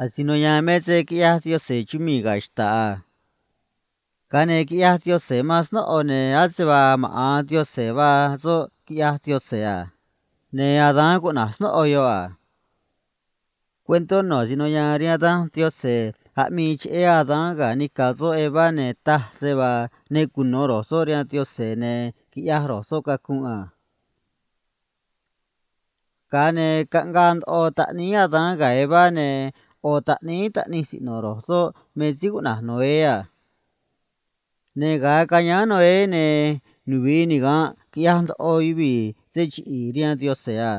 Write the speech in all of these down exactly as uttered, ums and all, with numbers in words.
Asino ya̱a̱n me se quiꞌyaj Diose̱ chumii̱ ga̱ xta̱ꞌ a. Ga̱a ne̱ quiꞌyaj Diose̱ man snóꞌo, ne̱ ase vaa maꞌa̱n Diose̱ vaa soꞌ quiꞌyaj Diose̱ a. Ne̱ Adán cuꞌna̱j snóꞌo yoꞌ a. Cuentó no̱ asino ya̱a̱n rihaan Danj Diose̱ aꞌmii cheꞌé Adán ga̱ nica̱ soꞌ Evá, ne̱ taj se vaa ne cuno̱ ro̱j soꞌ rihaan Diose̱, ne̱ quiꞌyaj ro̱j soꞌ cacunꞌ a. Ga̱a ne̱ caꞌngaa ndoꞌo taꞌníí Adán ga̱ Evá, ne̱ ꞌo̱ taꞌníí taꞌnij siꞌno̱ ro̱j soꞌ me síí cuꞌna̱j Noé a. Ne̱ ga̱a cayáán Noé, ne̱ nuvi̱i niga̱nꞌ quiꞌyaj ndoꞌo yuvii̱ se chiꞌi̱i̱ rihaan Diose̱ a.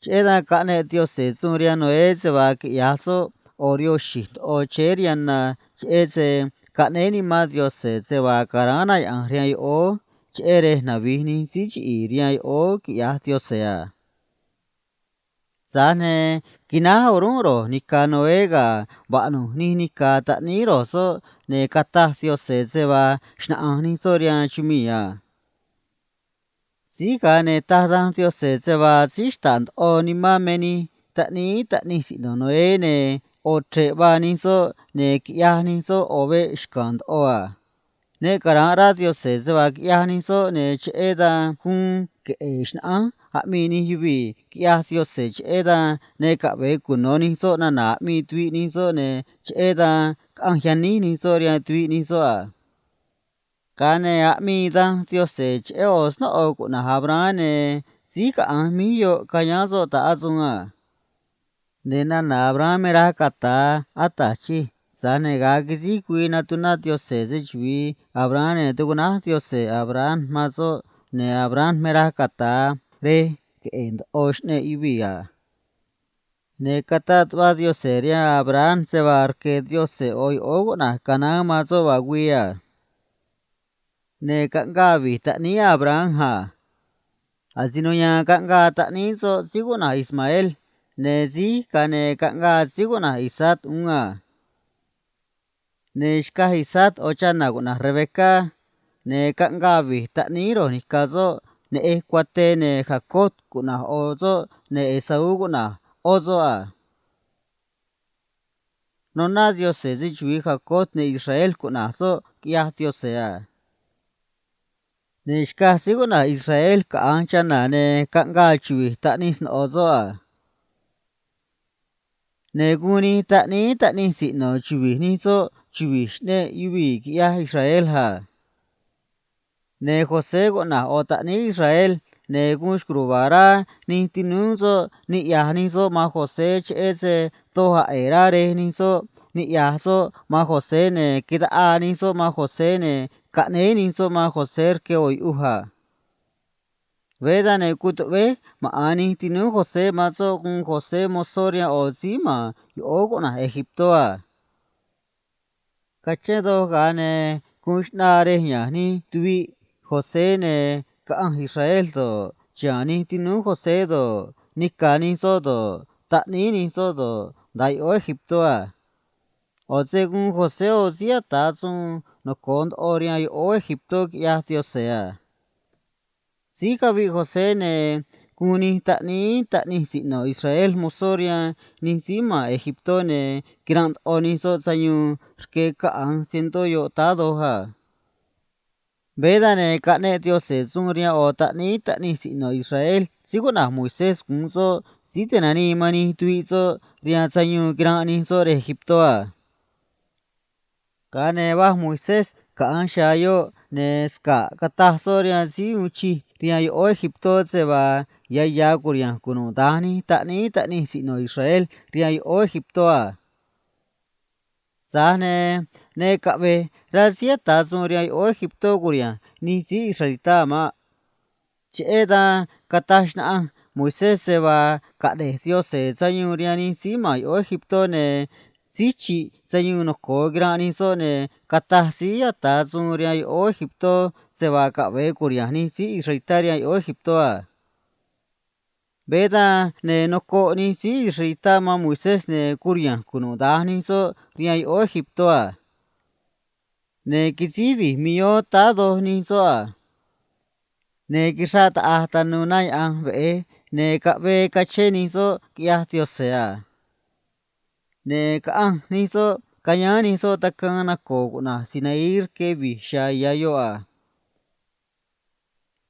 Cheꞌé dan caꞌneꞌ Diose̱ suun rihaan Noé se vaa quiꞌya̱j soꞌ ꞌo̱ rihoo xi̱j ndoꞌo chéé rihaan na, cheꞌé se caꞌnéé Nimán Diose̱ se vaa caráán na yaꞌa̱nj rihaan yoꞌóó, cheꞌé rej navi̱j nij síí chiꞌi̱i̱ rihaan yoꞌóó, quiꞌya̱j Diose̱ a. Tza̱j ne̱ quináj o̱rúnꞌ ro̱j nica̱ Noé ga̱ vaꞌnu̱j nij nica̱ taꞌníí ro̱j soꞌ, ne̱ cataj Diose̱ se vaa xnaꞌa̱nj nij soꞌ rihaan chumii̱ a. Síj ga̱a ne̱ taj Danj Diose̱ se vaa síí xta̱ꞌ ndoꞌo nimán me nij taꞌníí taꞌnij siꞌno̱ Noé, ne̱ ꞌo̱ chre̱ꞌ vaa nij soꞌ, ne̱ quiꞌyaj nij soꞌ ꞌo̱ veꞌ xca̱a̱n ndoꞌo a. Ne caranꞌ rá Diose̱ se vaa quiꞌyaj nij soꞌ, ne̱ cheꞌé dan guun queꞌe̱e̱ xnaꞌánj aꞌmii nij yuvii̱, quiꞌyaj Diose̱, cheꞌé dan ne caꞌve̱e cuno̱ nij soꞌ nana̱ aꞌmii tuviꞌ nij soꞌ, ne̱ cheꞌé dan caꞌanj yaníj nij soꞌ rihaan tuviꞌ nij soꞌ a. Ga̱a ne̱ aꞌmii Danj Diose̱ cheꞌé ꞌo̱ snóꞌo cuꞌna̱j Abraham, ne̱ síí caꞌa̱nj míj yoꞌ cayáán soꞌ ta̱ꞌ asuun a. Ne̱ nana̱ Abraham me raj cata̱a ata̱j chij, tza̱j ne̱ ga̱a quisíj güii natuná Diose̱ se‑chuvi̱i Abraham, ne̱ tucuꞌnáj Diose̱ Abraham man soꞌ, ne̱ Abraham me raj cata̱a rej queꞌe̱e̱ ndoꞌo xꞌneꞌ yuvii̱ a. Ne̱ cataꞌ tuꞌva Diose̱ rihaan Abraham se vaa rque̱ Diose̱ ꞌo̱ yoꞌóó cuꞌna̱j Canaán man soꞌ vaa güii a. Ne̱ caꞌngaa vi̱j taꞌníí Abraham a. Asino ya̱a̱n caꞌngaa taꞌníí soꞌ síí cuꞌna̱j Ismael, ne̱ síj ga̱a ne̱ caꞌngaa síí cuꞌna̱j Isaac uún a. Ne̱ xcaj Isaac ꞌo̱ chana̱ cuꞌna̱j Rebeca, ne̱ caꞌngaa vi̱j taꞌníí ro̱j ni̱ca̱ soꞌ neꞌej cuate, ne̱ Jacob cuꞌna̱j ꞌo̱ soꞌ, ne̱ Esaú cuꞌna̱j ꞌó soꞌ a. Noná Diose̱ se‑chuvi̱i Jacob, ne̱ Israel cuꞌna̱j soꞌ, quiꞌyaj Diose̱ a. Ne̱ xcaj síí cuꞌna̱j Israel caꞌa̱nj chana̱, ne̱ caꞌngaa chuvi̱j taꞌnij sno̱ꞌo soꞌ a. Ne̱ guun nij taꞌníí taꞌnij siꞌno̱ chuvi̱j nij soꞌ chuvi̱j xꞌneꞌ yuvii̱, quiꞌyaj Israel a. Ne̱ José cuꞌna̱j ꞌo̱ taꞌníí Israel, ne̱ guun xco̱j ruva̱a̱ rá nij tinúú soꞌ niꞌya̱j nij soꞌ man José, cheꞌé se doj aꞌe̱e̱ rá rej nij soꞌ niꞌya̱j soꞌ man José, ne̱ quitaꞌaa nij soꞌ man José, ne̱ caꞌnéé nij soꞌ man José rque ꞌo̱ yuꞌuj a. Veé dan, ne̱ guun tuꞌvéj maꞌa̱n nij tinúú José man soꞌ guun José mozó rihaan ꞌo̱ síí ma̱n yoꞌóó cuꞌna̱j Egiptó a. Cachén doj, ga̱a ne̱ guun xꞌnaa rej ya̱nj nij tuviꞌ José, ne̱ caꞌanj Israel do̱ꞌ, chiha̱a̱n nij tinúú José do̱ꞌ, nica̱ nij soꞌ do̱ꞌ, taꞌníí nij soꞌ do̱ꞌ, nda̱a yoꞌóó Egiptó a. ꞌO̱ se guun José ꞌo̱ síí ata̱ suun noco̱o ndoꞌo rihaan yoꞌóó Egiptó, quiꞌyaj Diose̱ a. Síí caviꞌ José, ne̱ guun nij taꞌníí taꞌnij siꞌno̱ Israel mozó rihaan nij síí ma̱n Egiptó, ne̱ quiranꞌ ndoꞌo nij soꞌ sayuun rque caꞌa̱nj cientó yoꞌ táá doj a. Veé dan, ne̱ caꞌneꞌ Diose̱ suun rihaan ꞌo̱ taꞌníí taꞌnij siꞌno̱ Israel síí cuꞌna̱j Moisés guún soꞌ síí tinanii man nij tuviꞌ soꞌ rihaan sayuun quiranꞌ nij soꞌ rej Egiptó a. Ga̱a ne̱ va̱j Moisés caꞌa̱nj xa̱a̱ yoꞌ, ne̱ sca̱ꞌ cataj soꞌ rihaan síí uun chij rihaan yoꞌóó Egiptó se vaa ya̱ ya̱ cu̱riha̱nj cunuda̱nj nij taꞌníí taꞌnij siꞌno̱ Israel rihaan yoꞌóó Egiptó a. Tza̱j ne̱ ne caꞌve̱j rá síí ata̱ suun rihaan yoꞌóó Egiptó cu̱riha̱nj nij síí israelitá a̱ maꞌ. Cheꞌé dan cataj xnaꞌanj Moisés se vaa caꞌne̱j Diose̱ sayuun rihaan nij síí ma̱n yoꞌóó Egiptó, ne̱ síí chi̱ꞌ sayuun noco̱o quiranꞌ nij soꞌ, ne̱ cataj síí ata̱ suun rihaan yoꞌóó Egiptó se vaa caꞌve̱e cu̱riha̱nj nij síí israelitá rihaan yoꞌóó Egiptó a. Veé dan, ne̱ nocoꞌ nij síí israelitá man Moisés, ne̱ cu̱riha̱nj cunuda̱nj nij soꞌ rihaan yoꞌóó Egiptó a. Ne̱ quisíj vi̱j millón táá doj nij soꞌ a. Ne̱ quixraꞌ taꞌa̱j tanuu na yaꞌa̱nj veꞌe̱j, ne̱ caꞌvee cachén nij soꞌ, quiꞌyaj Diose̱ a. ne̱ caꞌanj nij soꞌ cayáán nij soꞌ tacaan naco̱o̱ cuꞌna̱j Sinaí rque vi̱j xa̱a̱ ya̱ yoꞌ a.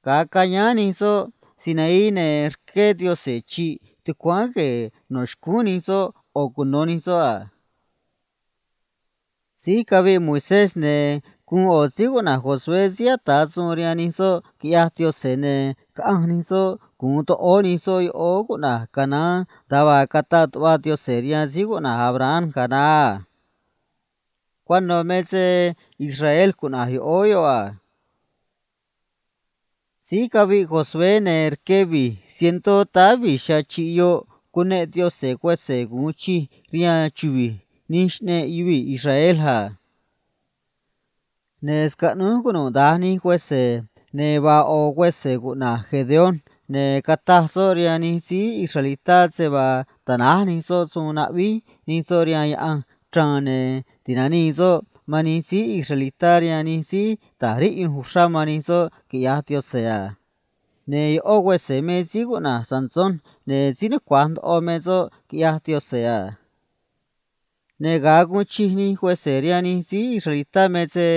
Ga̱a cayáán nij soꞌ Sinaí, ne̱ rqué Diose̱ chi̱ꞌ tucuáán gue̱e̱ no̱ xcúún nij soꞌ ꞌo̱ cuno̱ nij soꞌ a. Síí caviꞌ Moisés, ne̱ guun ꞌo̱ síí cuꞌna̱j Josué síí ata̱ suun rihaan nij soꞌ, quiꞌyaj Diose̱, ne̱ caꞌanj nij soꞌ gu̱un toꞌóó nij soꞌ yoꞌóó cuꞌna̱j Canaán nda̱a vaa cataꞌ tuꞌva Diose̱ rihaan síí cuꞌna̱j Abraham ga̱a naá a. Cuano̱ me se Israel cuꞌna̱j yoꞌóó yoꞌ a. Síí caviꞌ Josué, ne̱ rque vi̱j cientó táá vi̱j xa̱a̱ chi̱ꞌ yoꞌ cuneꞌ Diose̱ cuese̱ gu̱un chij rihaan chuvi̱j nij xꞌneꞌ yuvii̱ Israel a. Ne̱ scaꞌnúj cunuda̱nj nij cuese̱, ne̱ vaa ꞌo̱ cuese̱ cuꞌna̱j Gedeón, ne̱ cataj soꞌ rihaan nij síí israelitá se vaa tanáj nij soꞌ suun naꞌvíj nij soꞌ rihaan Yaꞌanj chraan, ne̱ ti̱nanii soꞌ man nij síí israelitá rihaan nij síí ta̱j riꞌyunj uxrá man nij soꞌ, quiꞌya̱j Diose̱ a. Ne̱ yoꞌó cuese̱ me síí cuꞌna̱j Sansón, ne̱ síí nucua̱j ndoꞌo me soꞌ, quiꞌyaj Diose̱ a. Ne̱ ga̱a guun chij nij cuese̱ rihaan nij síí israelitá me se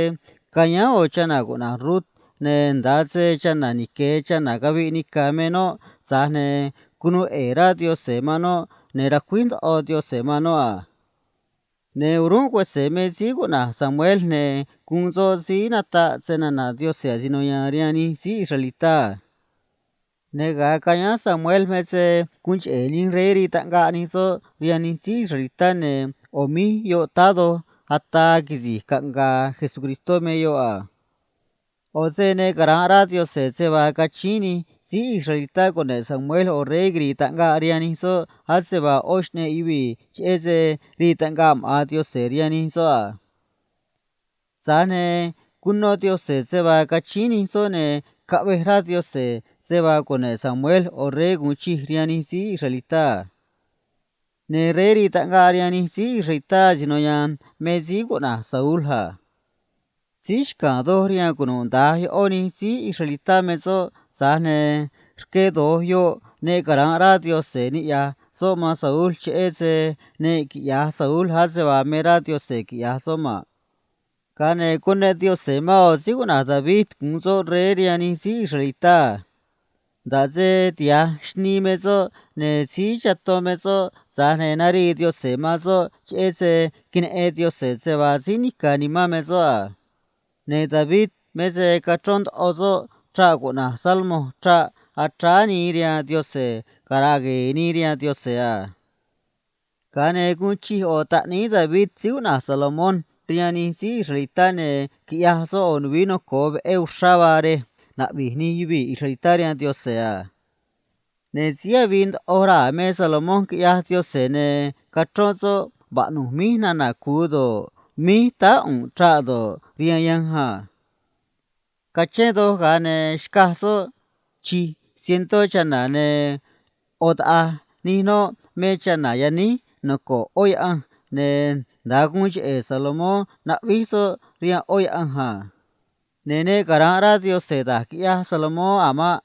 cayáán ꞌo̱ chana̱ cuꞌna̱j Rut, ne̱ nda̱a se chana̱ nique̱ chana̱ caviꞌ nica̱ me noꞌ, tza̱j ne̱ cunuu ꞌe̱e̱ rá Diose̱ man noꞌ, ne̱ racuíj ndoꞌo Diose̱ man noꞌ a. Ne̱ o̱rúnꞌ cuese̱ me síí cuꞌna̱j Samuel, ne̱ guun soꞌ síí nataꞌ snana̱ Diose̱ asino ya̱a̱n rihaan nij síí israelitá a. Ne̱ ga̱a cayáán Samuel me se guun cheꞌe̱ nij rey rii taꞌngaꞌ nij soꞌ rihaan nij síí israelitá, ne̱ ꞌo̱ míj yoꞌ táá doj ataa quisi̱j caꞌnga̱a̱ Jesucristó me yoꞌ a. ꞌO̱ se ne cara̱nꞌ rá Diose̱ se vaa cachíín nij síí israelitá cune̱ꞌ Samuel ꞌo̱ rey quiri̱i̱ taꞌngaꞌ rihaan nij soꞌ ase vaa ꞌó xꞌneꞌ yuvii̱, cheꞌé se rii taꞌngaꞌ maꞌa̱n Diose̱ rihaan nij soꞌ a. Tza̱j ne̱ cuno Diose̱ se vaa cachíín nij soꞌ, ne̱ caꞌvej rá Diose̱ se vaa cune̱ꞌ Samuel ꞌo̱ rey gu̱un chij rihaan nij síí israelitá a. Ne̱ rey rii taꞌngaꞌ rihaan nij síí israelitá asino ya̱a̱n me síí cuꞌna̱j Saúl a. Síí xca̱a̱n doj rihaan cunuda̱nj yoꞌó nij síí israelitá me soꞌ, tza̱j ne̱ rque do̱j yoꞌ ne cara̱nꞌ rá Diose̱ niꞌya̱j soꞌ man Saúl, cheꞌé se ne quiꞌya̱j Saúl ase vaa me rá Diose̱ quiꞌya̱j soꞌ maꞌ. Ga̱a ne̱ cuneꞌ Diose̱ man ꞌo̱ síí cuꞌna̱j David gu̱un soꞌ rey rihaan nij síí israelitá a. Nda̱ꞌ se tiha̱j xnii me soꞌ, ne̱ síí chaton me soꞌ, tza̱j ne̱ narii Diose̱ man soꞌ, cheꞌé se queneꞌen Diose̱ se vaa síí nica̱ nimán me soꞌ a. Ne̱ David me se cachrón ndoꞌo soꞌ chraꞌ cuꞌna̱j Salmo, chraꞌ achráá nii rihaan Diose̱, caraꞌ gue̱e̱ nii rihaan Diose̱ a. Ga̱a ne̱ guun chij ꞌo̱ taꞌníí David síí cuꞌna̱j Salomón rihaan nij síí israelitá, ne̱ quiꞌyaj soꞌ ꞌo̱ nuvií noco̱o veꞌé uxrá vaa rej naꞌvi̱j nij yuvii̱ israelitá rihaan Diose̱ a. Ne̱ síí avii ndoꞌo raa̱ me Salomón, quiꞌyaj Diose̱, ne̱ cachrón soꞌ vaꞌnu̱j míj nana̱ cu̱u do̱ꞌ, míj táá ꞌu̱nꞌ chraꞌ do̱ꞌ, rihaan yanj a. Cachén doj, ga̱a ne̱ xcaj soꞌ chi̱j cientó chana̱, ne̱ ꞌo̱ taꞌa̱j nij noꞌ me chana̱ yaníj noco̱ꞌ ꞌó yaꞌanj, ne̱ nda̱a guun cheꞌe̱ Salomón naꞌvíj soꞌ rihaan ꞌó yaꞌanj a. Ne̱ ne cara̱nꞌ rá Diose̱ da̱j quiꞌyaj Salomón a̱ maꞌ.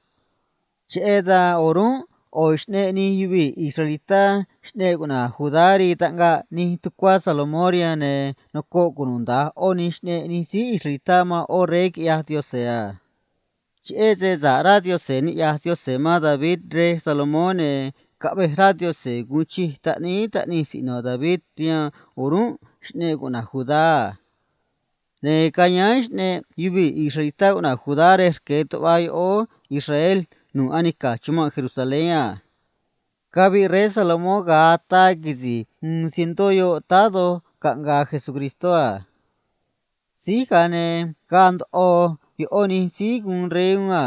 Cheꞌé dan o̱rúnꞌ ꞌo̱ xꞌneꞌ nij yuvii̱ israelitá xꞌneꞌ cuꞌna̱j Judá rii taꞌngaꞌ nij tucuá Salomón rihaan, ne̱ nocoꞌ cunuda̱nj ꞌó nij xꞌneꞌ nij síí israelitá man ꞌó rey, quiꞌyaj Diose̱ a. Cheꞌé se sa̱ꞌ rá Diose̱ niꞌya̱j Diose̱ man David rej Salomón, ne̱ caꞌvej rá Diose̱ gu̱un chij taꞌníí taꞌnij siꞌno̱ David rihaan o̱rúnꞌ xꞌneꞌ cuꞌna̱j Judá a. Ne̱ cayáán xꞌneꞌ yuvii̱ israelitá cuꞌna̱j Judá rej rque̱ tuꞌva yoꞌóó Israel nu̱ꞌ anica̱j chumanꞌ Jerusalén a. Caviꞌ rey Salomón ga̱a ataa quisi̱j uun cientó yoꞌ táá doj caꞌnga̱a̱ Jesucristó a. Síj ga̱a ne̱ gaa ndoꞌo yoꞌó nij síí guun rey uún a.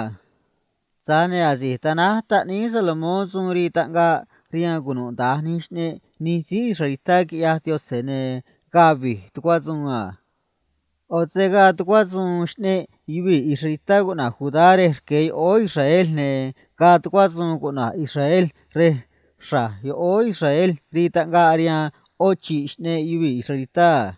Tza̱j ne̱ asi̱j tanáj taꞌníí Salomón suun rii taꞌngaꞌ rihaan cunuda̱nj nij xꞌneꞌ nij síí israelitá, quiꞌyaj Diose̱, ne̱ gaa vi̱j tucuá suun a. ꞌO̱ se gaa tucuá suun xꞌneꞌ yuvii̱ israelitá cuꞌna̱j Judá rej rque̱ yoꞌóó Israel, ne̱ gaa tucuá suun cuꞌna̱j Israel rej xra̱j yoꞌóó Israel rii taꞌngaꞌ rihaan ꞌó chi̱ꞌ xꞌneꞌ yuvii̱ israelitá a.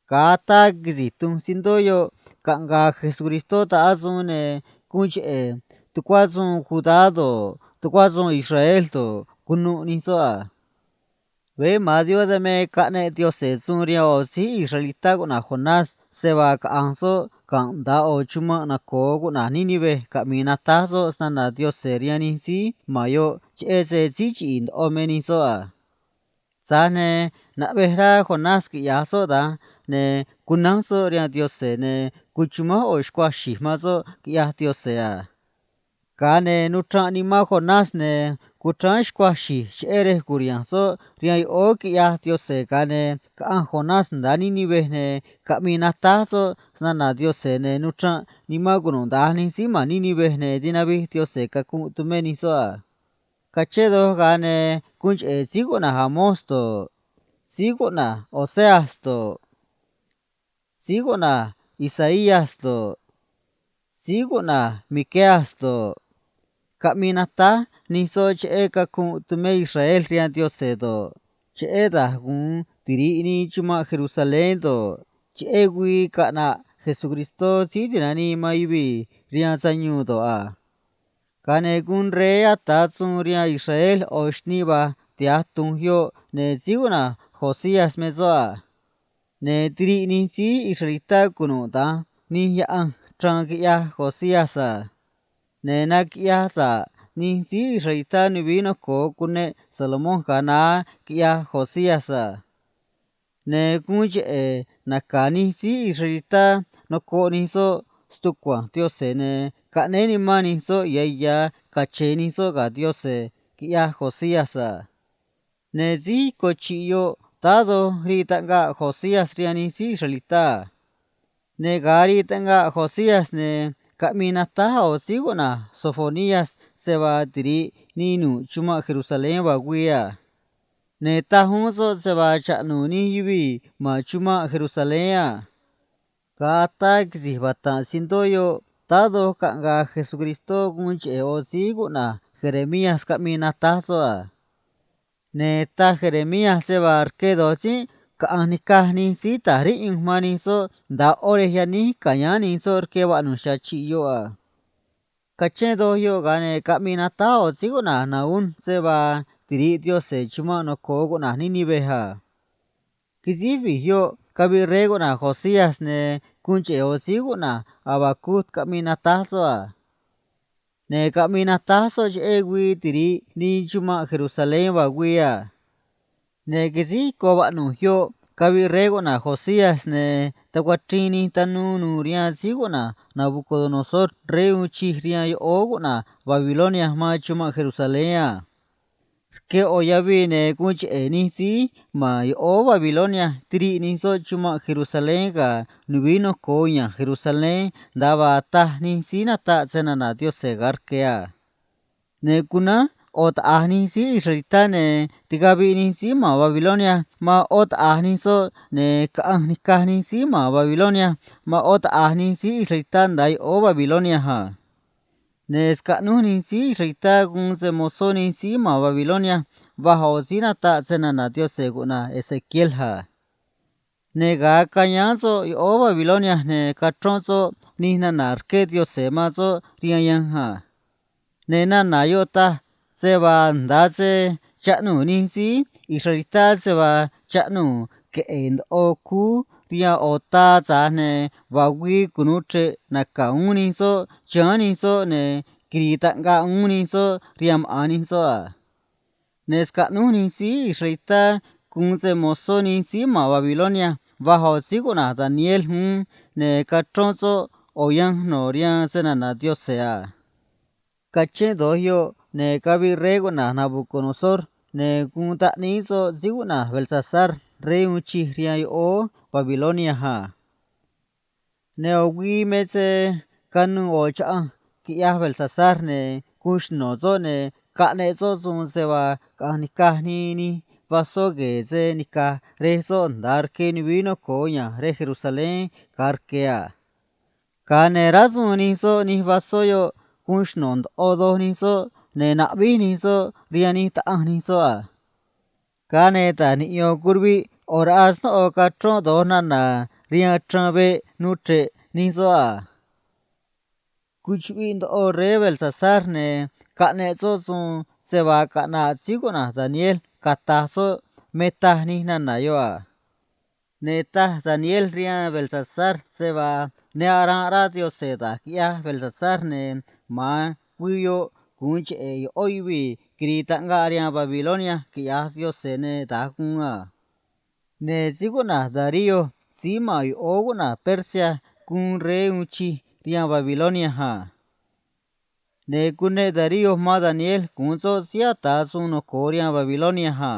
Ga̱a ataa quisi̱j tunj cientó yoꞌ caꞌnga̱a̱ Jesucristó taꞌáá suun, ne̱ guun cheꞌe̱ tucuá suun Judá do̱ꞌ, tucuá suun Israel do̱ꞌ, cunuꞌ nij soꞌ a. Veé ma̱an Dios dan me caꞌneꞌ Diose̱ suun rihaan ꞌo̱ síí israelitá cuꞌna̱j Jonás se vaa caꞌa̱nj soꞌ ga̱nꞌ nda̱a ꞌo̱ chumanꞌ naco̱o cuꞌna̱j Nínive caꞌmi̱i̱ natáj soꞌ snana̱ Diose̱ rihaan nij síí ma̱n yoꞌ, cheꞌé se síí chiꞌi̱i̱ ndoꞌo me nij soꞌ a. Tza̱j ne̱ naꞌvej rá Jonás quiꞌya̱j soꞌ da̱nj, ne̱ cunánj soꞌ rihaan Diose̱, ne̱ cuchumánj ꞌo̱ xcuaj xi̱j man soꞌ, quiꞌyaj Diose̱ a. Ga̱a ne̱ nuchranꞌ nimán Jonás, ne̱ cuchráán xcuaj xi̱j cheꞌé rej cu̱riha̱nj soꞌ rihaan yoꞌóó, quiꞌyaj Diose̱, ga̱a ne̱ caꞌanj Jonás nda̱a Nínive, ne̱ caꞌmii natáj soꞌ snana̱ Diose̱, ne̱ nuchranꞌ nimán cunuda̱nj nij síí ma̱n Nínive, ne̱ tinavij Diose̱ cacunꞌ tumé nij soꞌ a. Cachén doj, ga̱a ne̱ guun cheꞌe̱ síí cuꞌna̱j Amós do̱ꞌ, síí cuꞌna̱j Oseas do̱ꞌ, síí cuꞌna̱j Isaías do̱ꞌ, síí cuꞌna̱j Miqueas do̱ꞌ, caꞌmii natáj nij soꞌ cheꞌé cacunꞌ tumé Israel rihaan Diose̱ do̱ꞌ, cheꞌé da̱j gu̱un tiri̱ꞌ nii chumanꞌ Jerusalén do̱ꞌ, cheꞌé güii caꞌna̱ꞌ Jesucristó síí ti̱nanii man yuvii̱ rihaan sayuun do̱ꞌ a. Ga̱a ne̱ guun rey ata̱ suun rihaan Israel ꞌo̱ xnii va̱j tiha̱j tu̱nj yoꞌ, ne̱ síí cuꞌna̱j Josías me soꞌ a. Ne̱ tiriꞌ nij síí israelitá cunuda̱nj nij yaꞌanj chraan quiꞌyaj Josías a. Ne̱ naquiꞌyaj sa̱ꞌ nij síí israelitá nuvií noco̱o cuneꞌ Salomón ga̱a naá, quiꞌyaj Josías a. Ne̱ guun cheꞌe̱ naca̱ nij síí israelitá nocoꞌ nij soꞌ stucua̱nj Diose̱, ne̱ caꞌnéé nimán nij soꞌ ya̱ ya̱ cache̱n nij soꞌ ga̱ Diose̱, quiꞌyaj Josías a. Ne̱ síí cochi̱ꞌ yoꞌ táá doj rii taꞌngaꞌ Josías rihaan nij síí israelitá a. Ne̱ ga̱a rii taꞌngaꞌ Josías, ne̱ caꞌmii natáj ꞌo̱ síí cuꞌna̱j Sofonías se vaa tiri̱ꞌ nii nu̱ꞌ chumanꞌ Jerusalén vaa güii a. Ne̱ taj uún soꞌ se vaa chaꞌnu̱u̱ nij yuvii̱ ma̱n chumanꞌ Jerusalén a. Ga̱a ataa quisi̱j vata̱nꞌ sintó yoꞌ táá doj caꞌnga̱a̱ Jesucristó guun cheꞌe̱ ꞌo̱ síí cuꞌna̱j Jeremías caꞌmii natáj soꞌ a. Ne̱ taj Jeremías se vaa rque do̱j tzínꞌ caꞌa̱nj ni̱caj nij síí ta̱j riꞌyunj man nij soꞌ nda̱a ꞌó rej yaníj ca̱yáán nij soꞌ rque vaꞌnu̱j xa̱chi̱ꞌ yoꞌ a. Cachén doj yoꞌ, ga̱a ne̱ caꞌmii natáj ꞌo̱ síí cuꞌna̱j Nahúm se vaa tiri̱ꞌ Diose̱ chumanꞌ noco̱o cuꞌna̱j Nínive a. Quisíj vi̱j yoꞌ caviꞌ rey cuꞌna̱j Josías, ne̱ guun cheꞌe̱ ꞌo̱ síí cuꞌna̱j Habacuc caꞌmii natáj soꞌ a. Ne̱ caꞌmii natáj soꞌ cheꞌé güii tiri̱ꞌ nii chumanꞌ Jerusalén vaa güii a. Ne̱ quisíj co̱ vaꞌnu̱j yoꞌ caviꞌ rey cuꞌna̱j Josías, ne̱ tacuachriin nij tanuu nu̱u̱ rihaan síí cuꞌna̱j Nabucodonosor, rey uun chij rihaan yoꞌóó cuꞌna̱j Babilonia man chumanꞌ Jerusalén a. Rque ꞌo̱ yavii, ne̱ guun cheꞌe̱ nij síí ma̱n yoꞌóó Babilonia tiriꞌ nij soꞌ chumanꞌ Jerusalén ga̱ nuvií noco̱o ya̱nj Jerusalén nda̱a vaa taj nij síí nataꞌ se‑na̱na̱ Diose̱ ga̱a rque a. Ne̱ cunánj ꞌo̱ taꞌa̱j nij síí israelitá, ne̱ ticaviꞌ nij síí ma̱n Babilonia man ꞌó taꞌa̱j nij soꞌ, ne̱ caꞌanj ni̱caj nij síí ma̱n Babilonia man ꞌó taꞌa̱j nij síí israelitá nda̱a yoꞌóó Babilonia a. Ne̱ scaꞌnúj nij síí israelitá guun se‑mo̱zó nij síí ma̱n Babilonia va̱j ꞌo̱ síí nataꞌ se‑na̱na̱ Diose̱ cuꞌna̱j Ezequiel a. Ne̱ ga̱a cayáán soꞌ yoꞌóó Babilonia, ne̱ cachrón soꞌ nij nana̱ rqué Diose̱ man soꞌ rihaan yanj a. Ne̱ nana̱ yoꞌ taj se vaa nda̱a se chaꞌnuu̱ nij síí israelitá se vaa chaꞌnuu̱ queꞌe̱e̱ ndoꞌo cúú rihaan ꞌo̱ taa, tza̱j ne̱ vaa güii cunu̱u chre̱ꞌ naca̱ uún nij soꞌ chiháán nij soꞌ, ne̱ quiri̱i̱ taꞌngaꞌ uún nij soꞌ rihaan maꞌa̱n nij soꞌ a. Ne̱ scaꞌnúj nij síí israelitá guun se‑mo̱zó nij síí ma̱n Babilonia va̱j ꞌo̱ síí cuꞌna̱j Daniel uún, ne̱ cachrón soꞌ ꞌo̱ yanj no̱ rihaan se‑na̱na̱ Diose̱ a. Cachén do̱j yoꞌ, ne̱ caviꞌ rey cuꞌna̱j Nabucodonosor, ne̱ guun taꞌníí soꞌ síí cuꞌna̱j Belsasar, rey uun chij rihaan yoꞌóó Babilonia a. Ne̱ ꞌo̱ güii me se canuû ꞌo̱ chaꞌanj quiꞌyaj Belsasar, ne̱ guun xno̱ soꞌ, ne̱ caꞌneꞌ soꞌ suun se vaa caꞌa̱nj ni̱caj nii nij vaso gue̱e̱ se nica̱j rej soꞌ nda̱a rque nuvií noco̱o ya̱nj rej Jerusalén ga̱a rque a. Ga̱a ne̱ rásuun nij soꞌ nij vaso yoꞌ guun xno̱ ndoꞌo doj nij soꞌ, ne̱ naꞌvíj nij soꞌ rihaan nij taꞌanj nij soꞌ a. Ga̱a ne̱ ta̱j niꞌyo̱n curuviꞌ ꞌo̱ raꞌa snóꞌo cachrón do̱j nana̱ rihaan chraan veꞌ nuu chre̱ꞌ nij soꞌ a. Cuchuꞌviꞌ ndoꞌo rey Belsasar, ne̱ caꞌneꞌ soꞌ suun se vaa caꞌna̱ꞌ síí cuꞌna̱j Daniel cata̱j soꞌ me taj nij nana̱ yoꞌ a. Ne̱ taj Daniel rihaan Beltsasar se vaa ne aranꞌ rá Diose̱ da̱j quiꞌyaj Beltsasar, ne̱ ma̱an güii yoꞌ gu̱un cheꞌe̱ yoꞌó yuvii̱ quiri̱i̱ taꞌngaꞌ rihaan Babilonia, quiꞌya̱j Diose̱, ne̱ da̱j guun a. Ne̱ síí cuꞌna̱j Darío síí ma̱n yoꞌóó cuꞌna̱j Persia guun rey uun chij rihaan Babilonia a. Ne̱ cuneꞌ Darío man Daniel gu̱un soꞌ síí ata̱ suun noco̱o rihaan Babilonia a.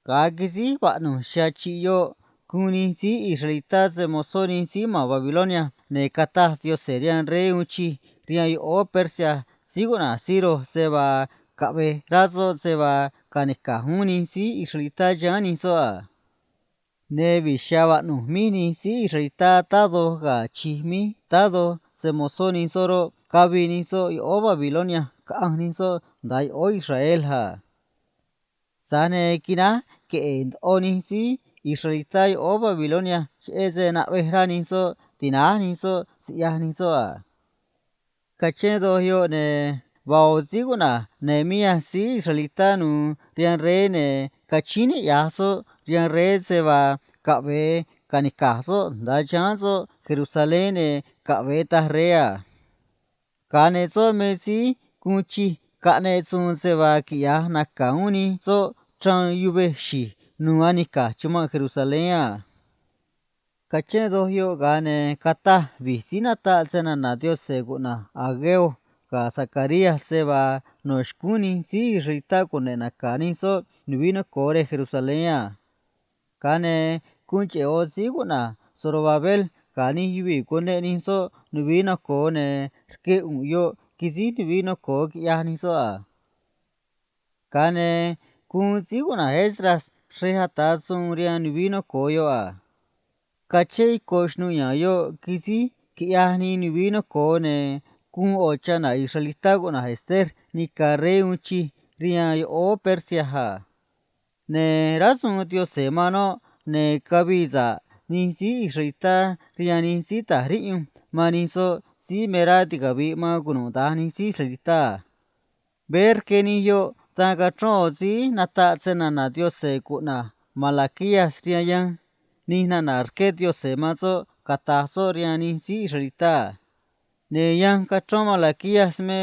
Ga̱a quisíj vaꞌnu̱j xyachiꞌ yoꞌ guun nij síí israelitá se‑mo̱zó nij síí ma̱n Babilonia, ne̱ cataj Diose̱ rihaan rey uun chij rihaan yoꞌóó Persia síí cuꞌna̱j Ciro se vaa caꞌve̱j rá soꞌ se vaa ca̱nica̱j uún nij síí israelitá chiháán nij soꞌ a. Ne̱ vi̱j xya̱ vaꞌnu̱j míj nij síí israelitá táꞌ doj ga̱ chi̱j míj táꞌ doj se‑mo̱zó nij soꞌ roꞌ, cavii nij soꞌ yoꞌóó Babilonia caꞌanj nij soꞌ nda̱a yoꞌóó Israel a. Tza̱j ne̱ quináj queꞌe̱e̱ ndoꞌo nij síí israelitá yoꞌóó Babilonia cheꞌé se naꞌvej rá nij soꞌ ti̱náj nij soꞌ siꞌyaj nij soꞌ a. Cachén doj yoꞌ, ne̱ vaa ꞌo̱ síí cuꞌna̱j Nehemías síí israelitá nu̱u̱ rihaan rey, ne̱ cachíín niꞌya̱j soꞌ rihaan rey se vaa caꞌve̱e ca̱nica̱j soꞌ nda̱a chiháán soꞌ Jerusalén, ne̱ caꞌve̱e taj rey a. Ga̱a ne̱ soꞌ me síí guun chij caꞌneꞌ suun se vaa quiꞌya̱j naca̱ uún nij soꞌ chraan yuvej xi̱j nu̱u̱ anica̱j chumanꞌ Jerusalén a. Cachén doj yoꞌ, ga̱a ne̱ cataj vi̱j síí nataꞌ snana̱ Diose̱ cuꞌna̱j Hageo ga̱ Zacarías se vaa no̱ xcúún nij síí israelitá cune̱ꞌ naca̱ nij soꞌ nuvií noco̱o rej Jerusalén a. Ga̱a ne̱ guun cheꞌe̱ ꞌo̱ síí cuꞌna̱j Zorobabel ga̱ nij yuvii̱ cuneꞌ nij soꞌ nuvií noco̱o, ne̱ rque ꞌu̱nꞌ yoꞌ quisíj nuvií noco̱o quiꞌyaj nij soꞌ a. Ga̱a ne̱ guun síí cuꞌna̱j Esdras xrej ata̱ suun rihaan nuvií noco̱o yoꞌ a. Cachén ico̱ xnu̱u̱ ya̱a̱n yoꞌ quisíj quiꞌyaj nij nuvií noco̱o, ne̱ guun ꞌo̱ chana̱ israelitá cuꞌna̱j Ester nica̱ rey uun chij rihaan yoꞌóó Persia a. Ne̱ rá suun Diose̱ man noꞌ, ne̱ cavii sa̱ꞌ nij síí israelitá rihaan nij síí ta̱j riꞌyunj man nij soꞌ síí me rá ticavi̱ꞌ man cunuda̱nj nij síí israelitá a. Veé rque nij yoꞌ dan cachrón ꞌo̱ síí nataꞌ snana̱ Diose̱ cuꞌna̱j Malaquías rihaan yanj nij nana̱ rqué Diose̱ man soꞌ cata̱j soꞌ rihaan nij síí israelitá a. Ne̱ yanj cachrón Malaquías me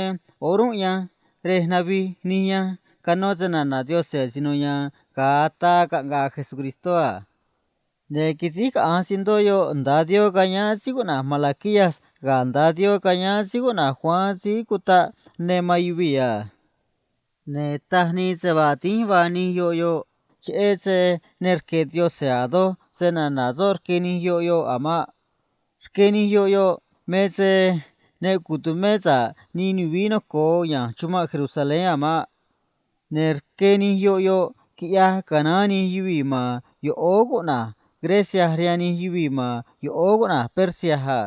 o̱rúnꞌ yanj rej navij nij yanj canó snana̱ Diose̱ asino ya̱a̱n ga̱a ataa caꞌngaꞌ Jesucristó a. Ne̱ quisíj caꞌa̱nj cientó yoꞌ nda̱a Dios cayáán síí cuꞌna̱j Malaquías ga̱ nda̱a Dios cayáán síí cuꞌna̱j Juan síí cutaꞌ ne man yuvii̱ a. Ne̱ taj nii se vaa dínj vaa nij yoꞌ yoꞌ, cheꞌé se ne rque̱ Diose̱ a̱ doj se na̱na̱ soꞌ rque nij yoꞌ yoꞌ a̱ maꞌ. Rque nij yoꞌ yoꞌ me se ne cu̱tumé sa̱ꞌ nij nuvií noco̱o ya̱nj chumanꞌ Jerusalén a̱ maꞌ. Ne̱ rque nij yoꞌ yoꞌ quiꞌyaj canaán nij yuvii̱ ma̱n yoꞌóó cuꞌna̱j Grecia rihaan nij yuvii̱ ma̱n yoꞌóó cuꞌna̱j Persia a.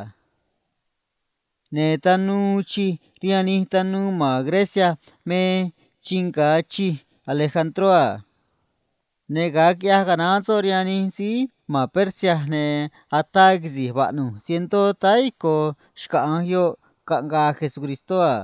Ne̱ tanuu uun chij rihaan nij tanuu ma̱n Grecia me Chinga̱ Chij Alejandró a. Ne̱ ga̱a quiꞌyaj canaán soꞌ rihaan nij síí ma̱n Persia, ne̱ ataa quisi̱j vaꞌnu̱j cientó táá ico̱ xcaꞌa̱nj yoꞌ caꞌngaa Jesucristó a.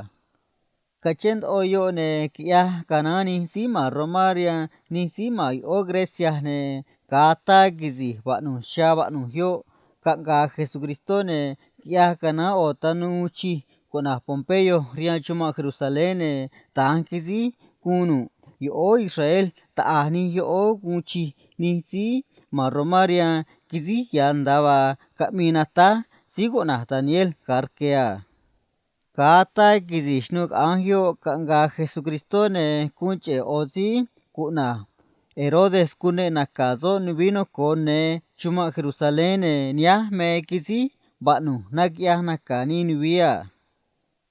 Cachén ndoꞌo yoꞌ, ne̱ quiꞌyaj canaán nij síí ma̱n Romá rihaan nij síí ma̱n yoꞌóó Grecia, ne̱ ga̱a ataa quisi̱j vaꞌnu̱j xya vaꞌnu̱j yoꞌ caꞌngaa Jesucristó, ne̱ quiꞌyaj canaán ꞌo̱ tanuu uun chij cuꞌna̱j Pompeyo rihaan chumanꞌ Jerusalén, ne̱ da̱nj quisíj guun nu̱ꞌ yoꞌóó Israel taꞌa̱j nij yoꞌóó guun chij nij síí ma̱n Romá rihaan quisíj ya̱ nda̱a vaa caꞌmii natáj síí cuꞌna̱j Daniel ga̱a rque a. Ga̱a ataa quisi̱j xnuu caꞌanj yoꞌ caꞌngaa Jesucristó, ne̱ guun cheꞌe̱ ꞌo̱ síí cuꞌna̱j Herodes cuneꞌ naca̱ soꞌ nuvií noco̱o ne̱ chumanꞌ Jerusalén, ne̱ nihánj me quisíj vaꞌnu̱j naquiꞌyaj naca̱ nij nuvií a.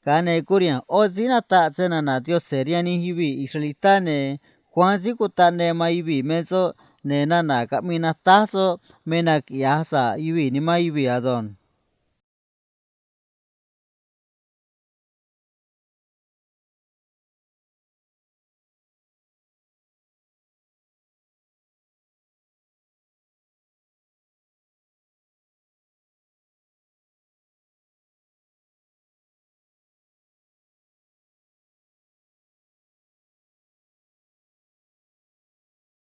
Ga̱a ne̱ curiha̱nj ꞌó síí nataꞌ snana̱ Diose̱ rihaan nij yuvii̱ israelitá, ne̱ Juan síí cutaꞌ ne man yuvii̱ me soꞌ, ne̱ nana̱ caꞌmii natáj soꞌ me naquiꞌya̱j sa̱ꞌ yuvii̱ nimán yuvii̱ ado̱nj.